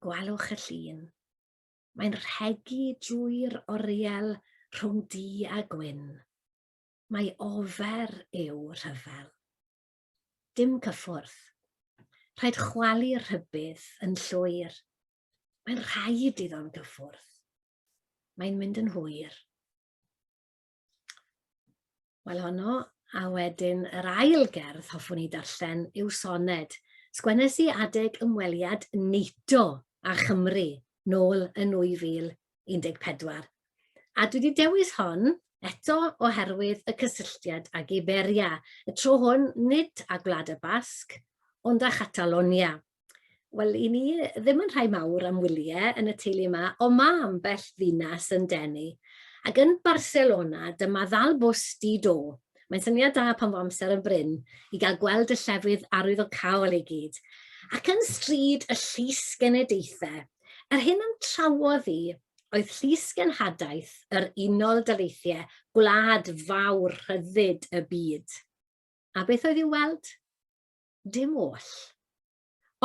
Gwelwch y llun. Mae'n rhegi drwy'r oriel rhwng du a gwyn. Mae ofer yw rhyfel. Dim cyffwrdd. Rhaid chwalu'r rhybudd yn llwyr. Mae'n rhaid iddo'n gyffwrdd. Mae'n mynd yn hwyr. Wel honno, a wedyn yr ail gerdd hoffwn i darllen yw soned. Sgwennes i adeg ymweliad NATO â Chymru nôl yn 2014. A dwi wedi dewis hon eto oherwydd y cysylltiad ag Iberia. Y tro hwn nid â Gwlad y Basg, ond â Chatalonia. Wel, i ni ddim yn rhai mawr am wyliau yn y teulu yma, ond mae ambell ddinas yn denu. Ac yn Barcelona, dyma ddal bws di-do. Mae'n syniad da pan fo amser yn brin i gael gweld y llefydd arwyddocaol i gyd. Ac yn stryd y Llys Genedigaethau, yr hyn am trawodd i oedd Llys Genhadaeth yr Unol Daleithiau, gwlad fawr rhyddid y byd. A beth oedd i'w weld? Dim oll.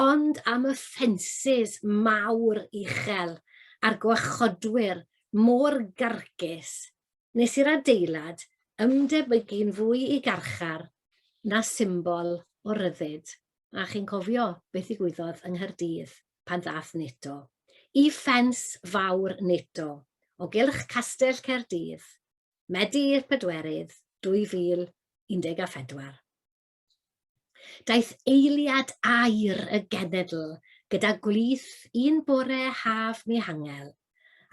Ond am y ffensys mawr uchel a'r gwarchodwyr mor garcus nes i'r adeilad ymdebygu'n fwy i garchar na symbol o ryddid. A chi'n cofio beth ddigwyddodd yng Nghaerdydd pan ddath NATO i ffens fawr NATO o gylch Castell Caerdydd, Medi'r Pedwerydd, 2014. Daeth eiliad aur y genedl gyda gwlith un bore haf Mihangel,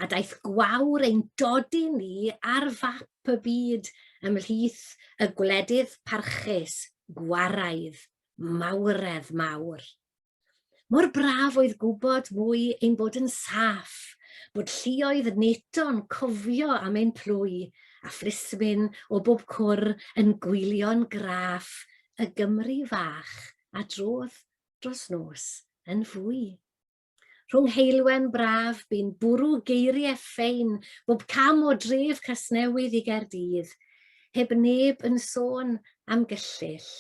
a daeth gwawr ein dodi ni ar fap y byd ymhlith y gwledydd parchus, gwaraidd, mawredd mawr. Mor braf oedd gwybod mwy ein bod yn saff, bod lluoedd NATO'n cofio am ein plwy a phlismyn o bob cwr yn gwylio'n graff y Gymru fach a drodd dros nos yn fwy. Rhwng heulwen braf bu'n bwrw geiriau ffein bob cam o dref Casnewydd i Gaerdydd, heb neb yn sôn am gyllyll.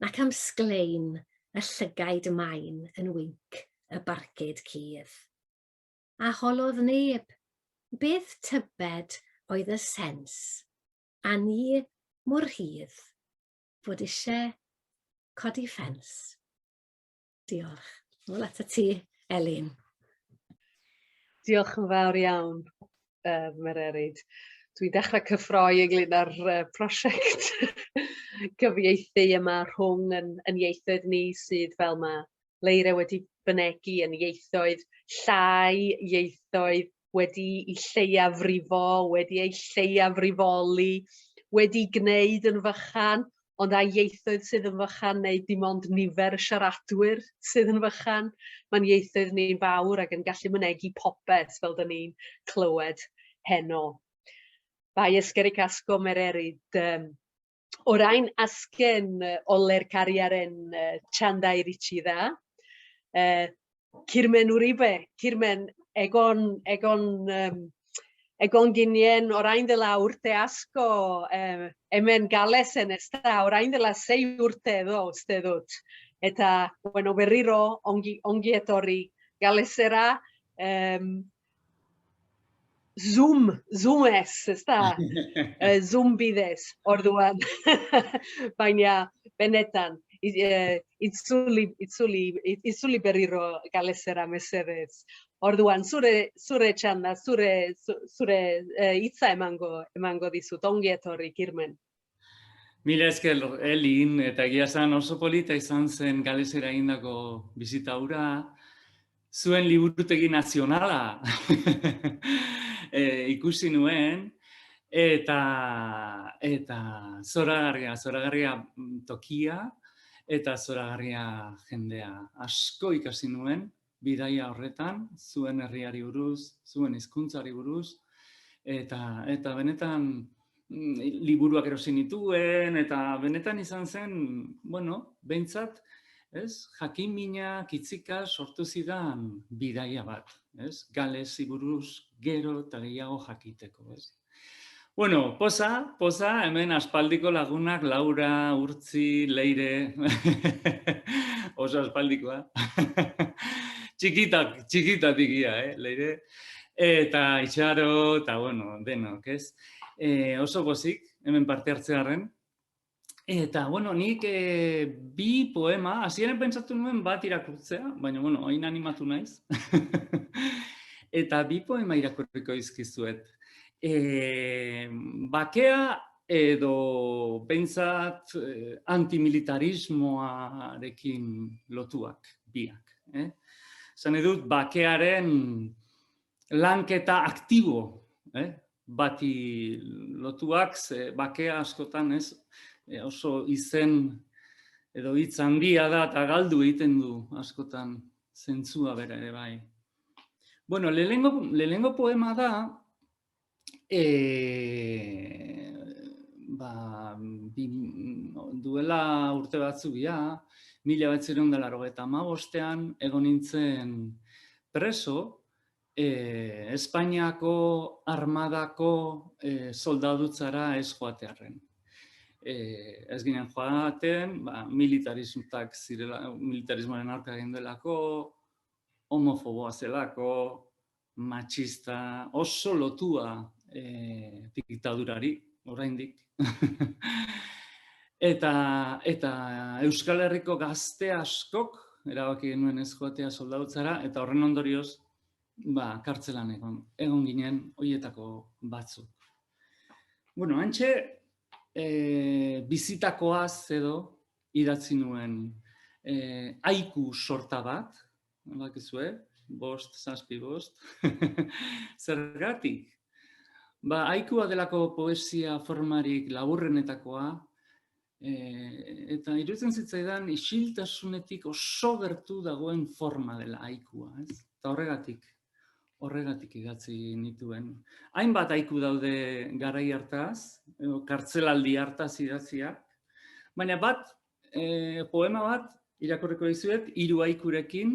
Nac am sglein y llygaid main yn winc y barcud cudd. A holodd neb, beth tybed oedd y sens, a ni mor rhydd, fod eisiau codi ffens. Diolch. Nôl atat ti, Elin. Diolch yn fawr iawn, uh, Mererid. Dwi'n dechrau cyffroi ynglyn â'r uh, prosiect cyfieithu yma rhwng yn, yn ieithoedd ni sydd fel mae Leira wedi fynegi yn ieithoedd llai, ieithoedd wedi i lleiafrifo, wedi ei lleiafrifoli, wedi gwneud yn fychan, ond â ieithoedd sydd yn fychan neu dim ond nifer y siaradwyr sydd yn fychan. Mae'n ieithoedd ni'n fawr ac yn gallu mynegi popeth fel dyn ni'n clywed heno. Bai eskerrik asko Mererid. Um, orain azken olerkariaren txanda iritsi da. Kirmen Uribe, Kirmen, egon, egon, um, egon ginen orain dela urte asko eh, hemen Galesen, ez da, orain dela sei urte edo, uste dut. Eta, bueno, berriro ongi, ongi etorri Galesera, um, Zoom, Zoom ez, ez da, eh, Zoom bidez, orduan. Baina, benetan, eh, itzuli, itzuli, itzuli berriro Galesera mesedez. Orduan, zure, zure txanda, zure, zure eh, hitza emango, emango dizut, ongi etorri, Kirmen. Mila esker, Elin, eta egia esan oso polita izan zen Galesera egindako bisita hura, zuen liburutegi nazionala e, ikusi nuen, eta, eta zoragarria, zoragarria tokia, eta zoragarria jendea. Asko ikasi nuen bidaia horretan, zuen herriari buruz, zuen hizkuntzari buruz, eta, eta benetan liburuak erosi nituen, eta benetan izan zen, bueno, behintzat, ez, jakin minak itzika sortu zidan bidaia bat, ez, Galesi buruz gero eta gehiago jakiteko, ez. Bueno, poza, poza, hemen aspaldiko lagunak, Laura, Urtzi, Leire, oso aspaldikoa. Txikitak, txikitatik ia, Leire? Eta Itxaro, eta bueno, denok, ez? Oso pozik, hemen parte hartzearren. Eta, bueno, nik bi poema, hasieran pentsatu nuen bat irakurtzea, baina, bueno, oin animatu naiz. Eta bi poema irakurriko dizkizuet. Bakea edo behintzat antimilitarismoarekin lotuak biak. Esan nahi dut, bakearen lanketa aktibo bati lotuak, ze bakea askotan, ez, oso izen edo hitz handia da eta galdu egiten du askotan zentzua bera ere bai. Bueno, lehenengo poema da, duela urte batzuk ja, mila bederatziehun eta laurogeita hamabostean egon nintzen preso, Espainiako armadako soldadutzara ez joatearren. Ez ginen joaten, militaristak zirela, militarismoaren aurka egin duelako, homofoboa zelako, matxista, oso lotua diktadurari, oraindik. Eta Euskal Herriko gazte askok erabaki genuen ez joatea soldadutzara, eta horren ondorioz, kartzelan egon ginen horietako batzuk. Bueno, hantxe, bizitakoaz edo idatzi nuen haiku sorta bat, badakizue, 5, 7, 5. Zergatik? Haikua delako poesia formarik laburrenetakoa, eta iruditzen zitzaidan isiltasunetik oso gertu dagoen forma dela haikua, ez? Eta horregatik idatzi nituen. Hainbat haiku daude garai hartaz, edo kartzelaldi hartaz idatziak, baina poema bat irakurriko dizuet, 3 haikurekin,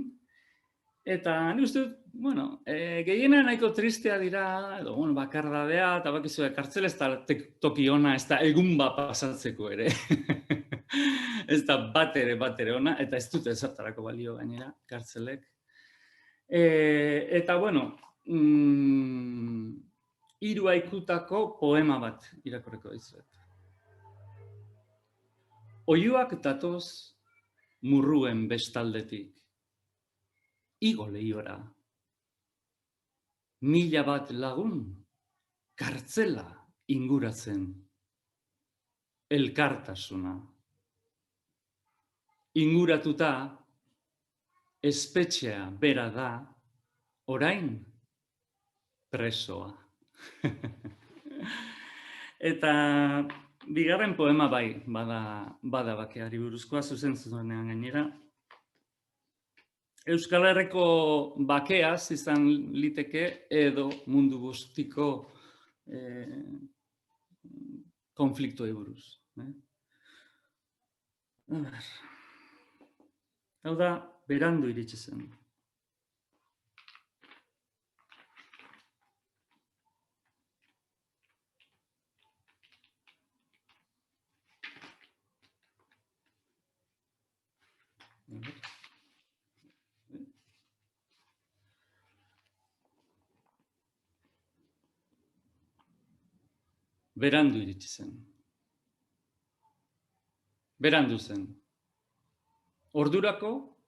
eta nik uste dut, gehiena nahiko tristea dira, edo, bueno, bakardadea, eta bakizue, kartzela ez da toki ona, ez da egun bat pasatzeko ere. Ez da bat ere, bat ere ona, eta ez dute ezertarako balio gainera, kartzelek. Eta, bueno, 3 haikutako poema bat irakurriko dizuet. Oihuak datoz murruen bestaldetik. Igo leihora. 1000 bat lagun kartzela inguratzen. Elkartasuna. Inguratuta, espetxea bera da, orain presoa. Eta bigarren poema bai, bada bakeari buruzkoa, zuzen zuzenean gainera. Euskal Herriko bakeaz izan liteke edo mundu guztiko konfliktuei buruz. A ber. Hau da, berandu iritsi zen. Berandu iritsi zen. Berandu zen. Ordurako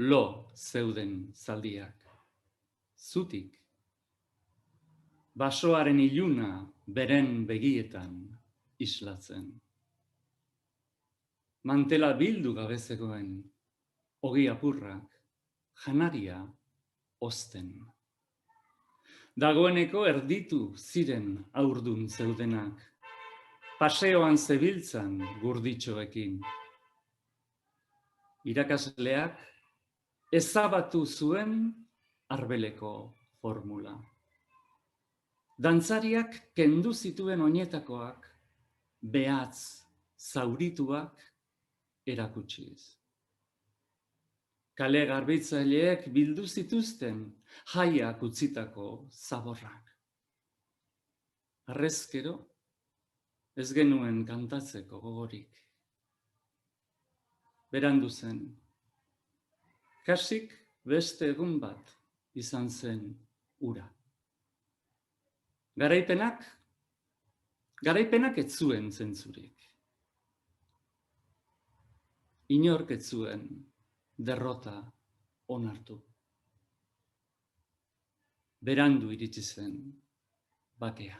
lo zeuden zaldiak. Zutik. Basoaren iluna beren begietan islatzen. Mantela bildu gabe zegoen, ogi apurrak, janaria hozten. Dagoeneko erditu ziren haurdun zeudenak, paseoan zebiltzan gurditxoekin. Irakasleak ezabatu zuen arbeleko formula. Dantzariak kendu zituen oinetakoak, behatz zaurituak erakutsiz. Kale garbitzaileek bildu zituzten jaiak utzitako zaborrak. Harrezkero, ez genuen kantatzeko gogorik. Berandu zen. Kasik beste egun bat izan zen hura. Garaipenak, garaipenak ez zuen zentzurik. Inork ez zuen derrota onartu. Berandu iritsi zen bakea.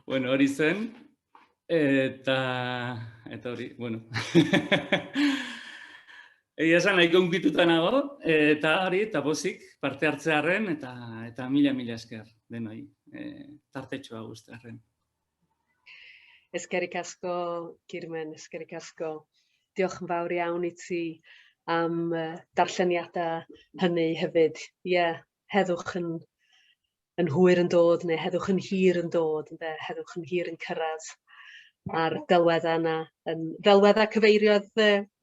Bueno, hori zen, eta, eta hori, bueno. Egia esan nahiko hunkituta nago, eta hori, eta pozik parte hartzearren, eta, eta mila mila esker denoi, tartetxoa uztearren. Eskerrik asko, Kirmen, eskerrik asko. Diolch yn fawr iawn i ti am darlleniadau hynny hefyd. Ie, yeah, heddwch yn, yn hwyr yn dod, neu heddwch yn hir yn dod, ynde? Heddwch yn hir yn cyrraedd a'r delweddau yna. Yn ddelweddau cyfeiriodd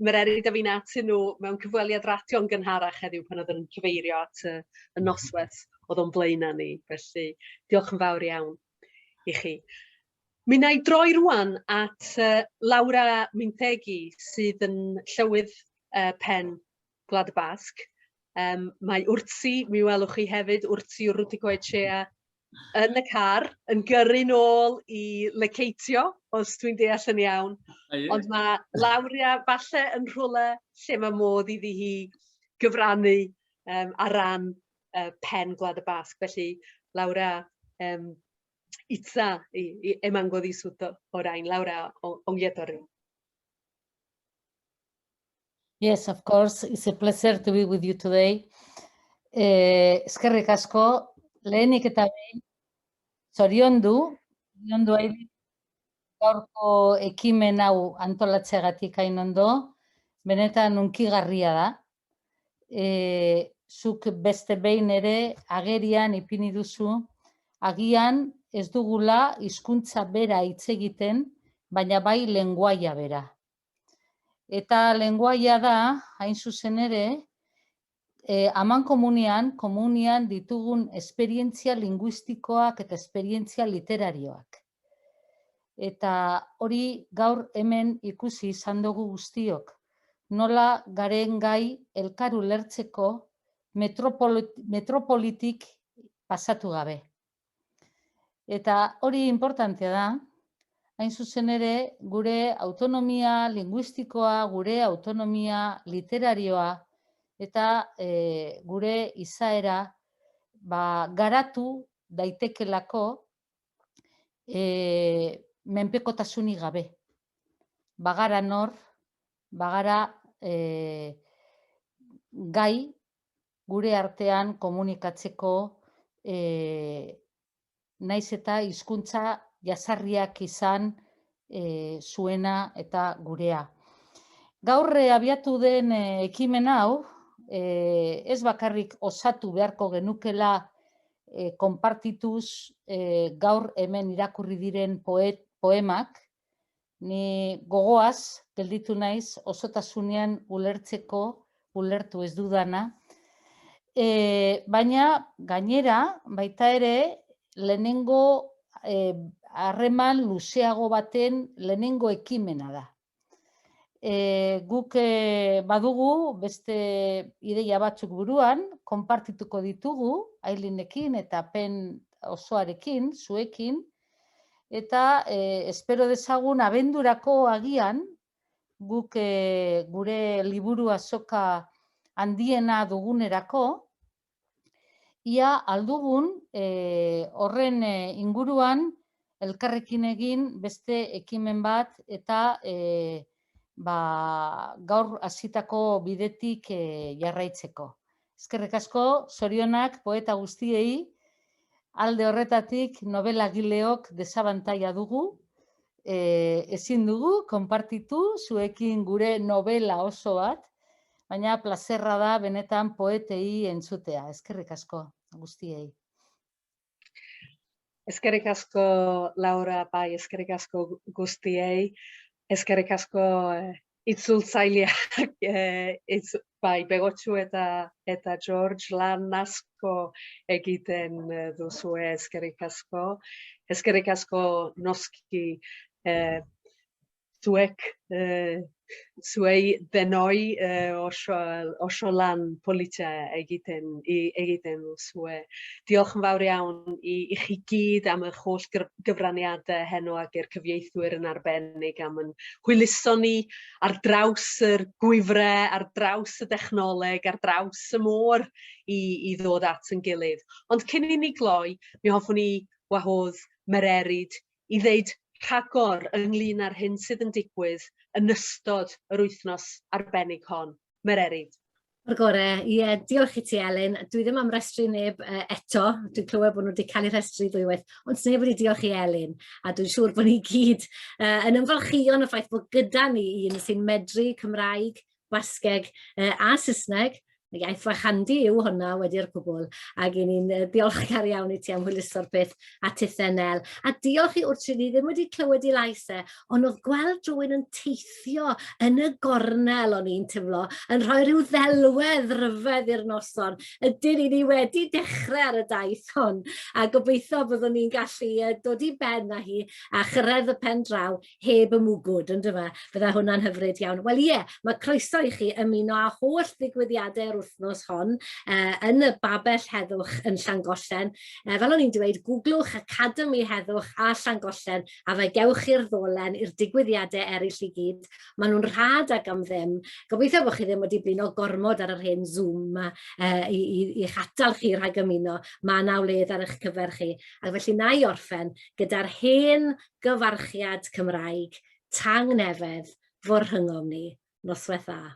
Mererid a fi'n atyn nhw mewn cyfweliad radio'n gynharach heddiw pan oedd yn cyfeirio at y noswaith oedd o'n blaenau ni. Felly, diolch yn fawr iawn i chi. Mi wna i droi rwan at Laura Mintegi sydd yn llywydd PEN Gwlad y Basg. Mae Urtzi, mi welwch chi hefyd, Urtzi Urrutikoetxea yn y car, yn gyrru nôl i Lekeitio, os dwi'n deall yn iawn. Ond mae Laura falle yn rhywle lle mae modd iddi hi gyfrannu ar ran PEN Gwlad y Basg. Felly, Laura, hitza emango dizut orain. Laura, ongi etorri. Yes, of course. It's a pleasure to be with you today. Eskerrik asko, lehenik eta behin, zoriondu, zoriondu Aileen, gaurko ekimen hau antolatzeagatik hain ondo, benetan hunkigarria da. Zuk beste behin ere agerian ipini duzu, agian ez dugula hizkuntza bera hitz egiten, baina bai lengoaia bera. Eta lengoaia da, hain zuzen ere, aman komunian, komunian ditugun esperientzia linguistikoak eta esperientzia literarioak. Eta hori gaur hemen ikusi izan dugu guztiok. Nola garen gai elkar ulertzeko metropolitik pasatu gabe. Eta hori importantea da, hain zuzen ere, gure autonomia linguistikoa, gure autonomia literarioa eta gure izaera ba, garatu daitekelako menpekotasunik gabe. Bagara nor, bagara gai gure artean komunikatzeko nahiz eta hizkuntza jazarriak izan zuena eta gurea. Gaur abiatu den ekimen hau, ez bakarrik osatu beharko genukela konpartituz gaur hemen irakurri diren poemak, ni gogoaz gelditu naiz osotasunean ulertzeko, ulertu ez dudana. Baina gainera baita ere lehenengo harreman luzeago baten lehenengo ekimena da. Guk badugu beste ideia batzuk buruan, konpartituko ditugu Ailinekin eta PEN osoarekin, zuekin, eta espero dezagun abendurako agian guk gure liburu azoka handiena dugunerako, ia aldugun horren inguruan elkarrekin egin beste ekimen bat eta ba, gaur hasitako bidetik jarraitzeko. Eskerrik asko, zorionak poeta guztiei, alde horretatik nobelagileok desabantaila dugu, ezin dugu konpartitu zuekin gure novela oso bat, baina plazerra da benetan poetei entzutea. Eskerrik asko guztiei. Eskerrik asko, Laura, bai, eskerrik asko guztiei. Eskerrik asko. Itzultzaileak, itz, bai, Begotxu eta, eta George lan asko egiten duzue, eskerrik asko. Eskerrik asko noski zuek, zuei denoi oso, oso lan polita egiten, egiten duzue. Diolch yn fawr iawn i, i chi gyd am eich holl gyfraniadau heno ac i'r cyfieithwyr yn arbennig am yn hwyluso ni ar draws yr gwifrau, ar draws y dechnoleg, ar draws y môr i, i ddod at yn gilydd. Ond cyn i ni gloi, mi hoffwn i wahodd Mererid i ddeud rhagor ynglyn â'r hyn sydd yn digwydd yn ystod yr wythnos arbennig hon. Mererid. O'r gore, ie, diolch i ti Elin. Dwi ddim am restru neb eto, dwi'n clywed bod nhw wedi cael eu rhestru ddwywaith, ond sneb wedi diolch i Elin, a dwi'n siŵr bod ni gyd yn ymfalchïo yn y ffaith bod gyda ni un sy'n medru Cymraeg, Basgeg a Saesneg, iaith fach handi yw hwnna wedi'r cwbl, ac i ni'n ddiolchgar iawn i ti am hwyluso'r peth a tithe Nel. A diolch i Wrtri, ni ddim wedi clywed i lais e, ond oedd gweld rhywun yn teithio yn y gornel o'n i'n teimlo, yn rhoi rhyw ddelwedd ryfedd i'r noson. Ydyn ni, ni wedi dechrau ar y daith hon, a gobeithio byddwn ni'n gallu dod i ben â hi a chyrraedd y pen draw heb y mwgwd, on'd yfe? Fydda hwnna'n hyfryd iawn. Wel ie, mae croeso i chi ymuno â holl ddigwyddiadau'r wythnos hon yn y Babell Heddwch yn Llangollen. Fel o'n i'n dweud, googlwch Academi Heddwch a Llangollen a fe gewch chi'r ddolen i'r digwyddiadau eraill i gyd. Maen nhw'n rhad ac am ddim. Gobeithio bod chi ddim wedi blino gormod ar yr hen Zoom 'ma i, i, i'ch atal chi rhag ymuno. Mae yna wledd ar eich cyfer chi. Ac felly na i orffen gyda'r hen gyfarchiad Cymraeg, tangnefedd, fo rhyngom ni. Noswaith dda.